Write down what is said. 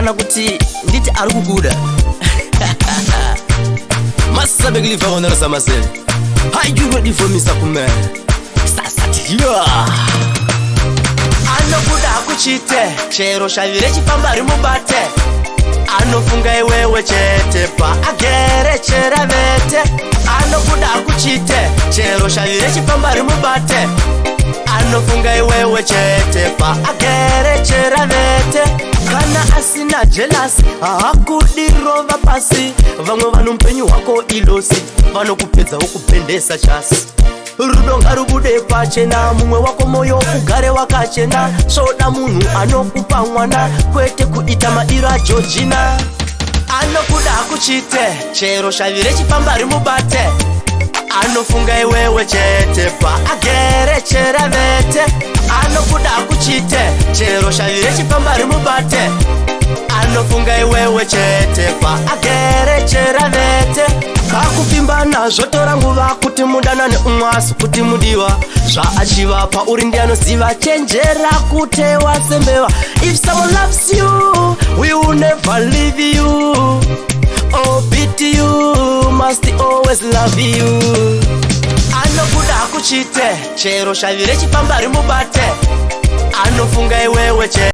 Kana kuti nditi ari kukuda. Masabe kuliva honoresa masele. Are you ready for Mr. Kume? Sasatiya. Anokuda kuchite, chero shavi rechifamba rimubate. Anofunga iwewe chete paagere cheravete. Anokuda kuchite, chero shavi rechifamba rimubate. Anofunga iwewe chete paagere cheravete. Kana asina jealous, haakudirova pasi. Vamwe vanhu mupenyu hwako iloss, vanokupedza wokubhendesa chasi. Rudo ngarubude pachena, mumwe wako moyo ugare wakachena. Svoda munhu anokupa mwana, kwete kuita madiro aJorgina. Anokuda kuchite, chero shavi rechifamba rimubate. Anofunga iwewe chete paagere cheravete. Anokuda kuchite, chero shavi rechifamba rimubate. Anofunga iwewe chete paagere cheravete. Kakufimbana zvotora nguva kuti mudanane, umwe asi kuti mudiwa zvaachiva pauri ndianoziva. Chenjera kutewa sembeva. If someone loves you, we will never leave you or beat you, must always love you. Anokuda kuchite, chero shavi rechifamba rimubate. Anofunga iwewe chete.